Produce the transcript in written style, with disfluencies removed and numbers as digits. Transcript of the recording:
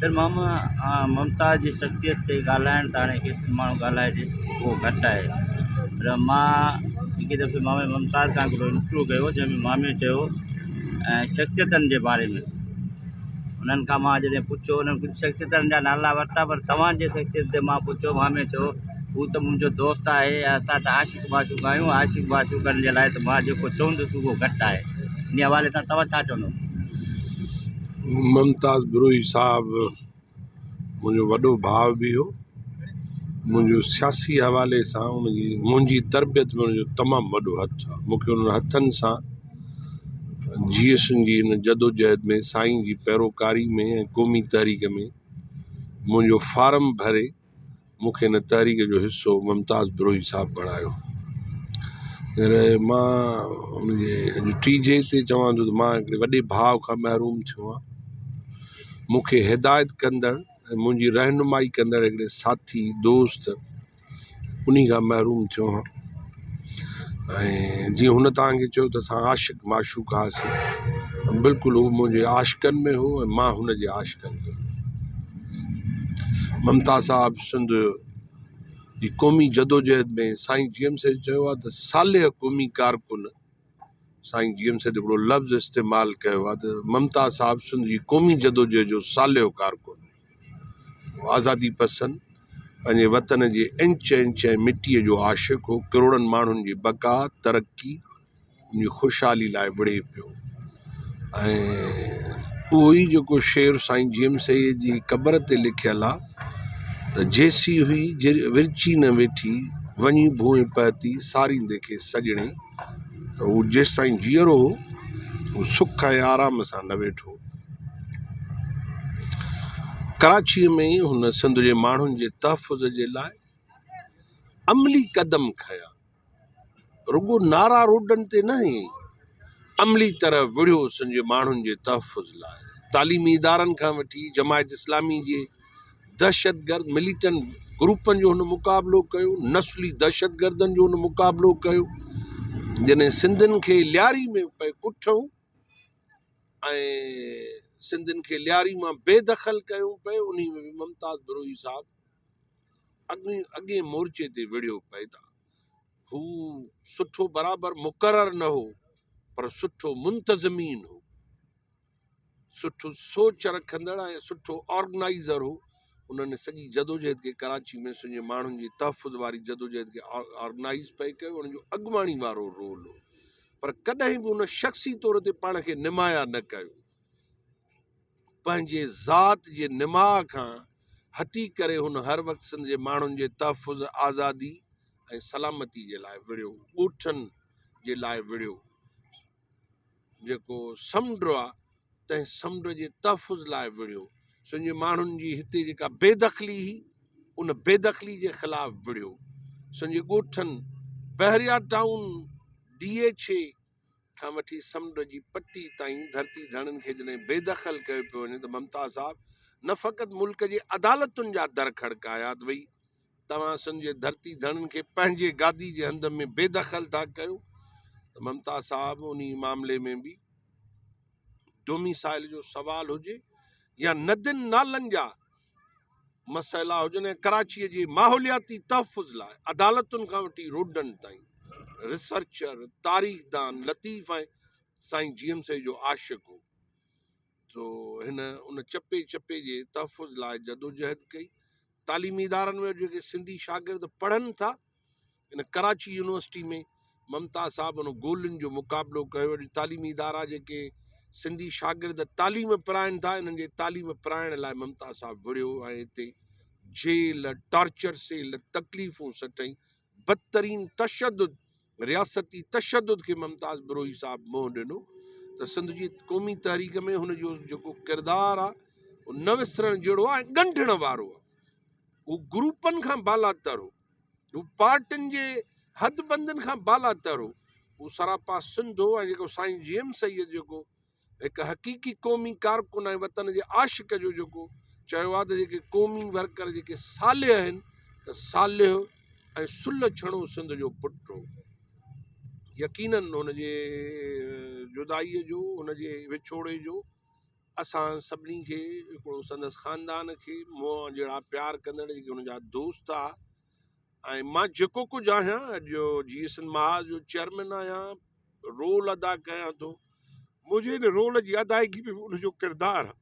سر ماما ممتاز جي شخصيت تي ڳالهائڻ ته هاڻي ڪيترو ماڻهو ڳالهائجي اهو گهٽ آهي پر مان هڪ دفعي مامي ممتاز کان هڪڙو انٽرويو ڪيو جنهن ۾ مامي چيو ۽ شخصيتن جي باري ۾ انهن کان مان جڏهن پڇيو انهن ڪجهه شخصيتن جا نالا ورتا پر توهان جي شخصيت تي مان پڇيو مامي چيو هو ته منهنجو دوست آهي ۽ اسان ته عاشق معشوق آهيون عاشق معشوقن جي لاء ته مان جيڪو چوندس اهو گهٽ آهي ان حوالي سان توهان ڇا چوندو؟ ممتاز بروهي صاحب منهنجو وڏو ڀاء به هو منهنجو سياسي حوالي سان ان جي منهنجي تربيت ۾ ان جو تمام وڏو هٿ آهي مون کي انهن هٿن سان جي ايس اين جي ان جدوجهد ۾ سائين جي پيروڪاري ۾ ۽ قومي تحريڪ ۾ منهنجو فارم ڀري مون کي هن تحريڪ جو حصو ممتاز بروهي صاحب بڻايو. تڏهن مان ان جي اڄ ٽيجهي تي چوان ٿو ته مان هڪڙي وڏي ڀاء کان محروم ٿيو آهيان. مون کي هدايت ڪندڙ ۽ منهنجي رهنمائي ڪندڙ هڪڙي ساٿي دوست انهي کان محروم ٿيو آهيان ۽ جيئن هن توهان کي چيو ته اسان عاشق معشوق هئاسين بلڪل هو منهنجي عاشقن ۾ هو ۽ مان هن جي عاشقن ۾ هوس. ممتاز صاحب سنڌ جي قومي جدوجهد ۾ سائين جي ايم سيد چيو آهي ته صالح قومي ڪارڪن سائين جي ايم سيد هڪڙو لفظ استعمال ڪيو آهي ته ممتاز صاحب سنڌ جي قومي جدوجهد جو صالح ڪارڪن هو. آزادي پسند پنهنجي وطن جي انچ انچ ۽ مٽيء جو عاشق هو ڪروڙن ماڻهن جي بقا ترقي ان جي خوشحالي لاء وڙهي پيو ۽ اهو ئي جيڪو شعر سائين جي ايم سيد جي قبر تي لکيل آ ته جيسين هئي ورچي نه ويٺي وڃي ڀونء پهتي ساريندي کي سڄڻي ته هو جيستائين جيئرو هو هو سک ۽ آرام سان نه ويٺو. ڪراچيء ۾ هن سنڌ جي ماڻهن جي تحفظ جي لاء عملي قدم کنيا. رڳو نعرا روڊن تي نه هنيائين، عملي طرح وڙهيو سنڌ جي ماڻهن جي تحفظ لاء. تعليمي ادارن کان وٺي جماعت اسلامي جي دهشتگرد مليٽنٽ گروپن جو هن مقابلو ڪيو، نسلي دهشتگردن جو هن مقابلو ڪيو، جڏهن سنڌين کي لياري ۾ پئي ڪٺئون ۽ سنڌين کي لياري مان بي دخل ڪيو پئي، انهي ۾ به ممتاز بروهي صاحب اڳئين مورچي تي وڙهيو پئي ته هو سٺو برابر مقرر نه هو پر سٺو منتظمين هو، سٺو سوچ رکندڙ ۽ سٺو آرگنائيزر هو. انهن سڄي جدوجهد کي ڪراچي ۾ سنجي ماڻهن جي تحفظ واري جدوجهد کي آرگنائيز پئي ڪيو، ان جو اڳواڻي وارو رول هو پر ڪڏهن به ان شخصي طور تي پاڻ کي نمايان نه ڪيو. پنهنجي ذات جي نماء کان هٽي ڪري هن هر وقت سنڌ جي ماڻهن جي تحفظ، آزادي ۽ سلامتي جي لاء وڙهيو، ڳوٺن جي لاء وڙهيو، جيڪو سمنڊ آ تنهن سمنڊ جي تحفظ لاء وڙهيو، سنڌ جي ماڻهن جي هتي جيڪا بي دخلي هئي ان بي دخلي جي خلاف وڙهيو، سنڌ جي ڳوٺن بحريا ٽائون، ڊي ايڇ اي، کان وٺي سمنڊ جي پٽي تائين ڌرتي ڌڻين کي جڏهن بي دخل ڪيو پيو وڃي ته ممتاز صاحب نه فقط ملڪ جي عدالتن جا در کڙڪايا ته ڀئي توهان سنڌ جي ڌرتي ڌڻين کي پنهنجي گادي جي هنڌ ۾ بي دخل ٿا ڪيو ته ممتاز صاحب انهي معاملي ۾ به ڊوميسائل جو سوال هجي يا ندين نالن جا مسئلا هجن ۽ ڪراچيء جي ماحولياتي تحفظ لاء عدالتن کان وٺي روڊن تائين ريسرچر، تاريخدان، لطيف ۽ سائين جي ايم سيد جو عاشق هو سو هن ان چپي چپي جي تحفظ لاء جدوجهد ڪئي. تعليمي ادارن ۾ جيڪي سنڌي شاگرد پڙهن ٿا ان ڪراچي يونيورسٽي ۾ ممتاز صاحب ان گولين جو مقابلو ڪيو اڄ تعليمي ادارا جيڪي سنڌي شاگرد تعليم پرائن ٿا انهن جي تعليم پرائڻ لاء ممتاز صاحب وڙهيو ۽ هتي جيل ٽارچر سيل تڪليفون سٽئي بدترين تشدد رياستي تشدد کي ممتاز بروهي صاحب منهن ڏنو ته سنڌ جي قومي تحريڪ ۾ هن جو جيڪو ڪردار آهي نه وسرڻ جهڙو آهي ۽ ڳنڍڻ وارو آهي هو گروپن کان بالاتر هو هو پارٽين جي حد بندين کان بالاتر هو. هو سراپا سنڌ هو ۽ جيڪو سائين جي ايم سيد جيڪو هڪ حقيقي قومي ڪارڪن ۽ وطن جي عاشق جو جيڪو چيو آهي ته جيڪي قومي ورڪر جيڪي صالح آهن ته صالح ۽ سلڇڻو سنڌ جو پٽ هو. يقينن هن جي جدائيء جو هن جي وڇوڙي جو. اسان سڀني کي هڪڙو سندس خاندان کي مون جهڙا پيار ڪندڙ جيڪي هن جا دوست آ ۽ مان جيڪو ڪجهه آهيان اڄ جي ايس اين محاذ جو چيئرمين آهيان، رول ادا ڪيان ٿو، منهنجي ان رول جي ادائگي ۾ به ان جو ڪردار آهي.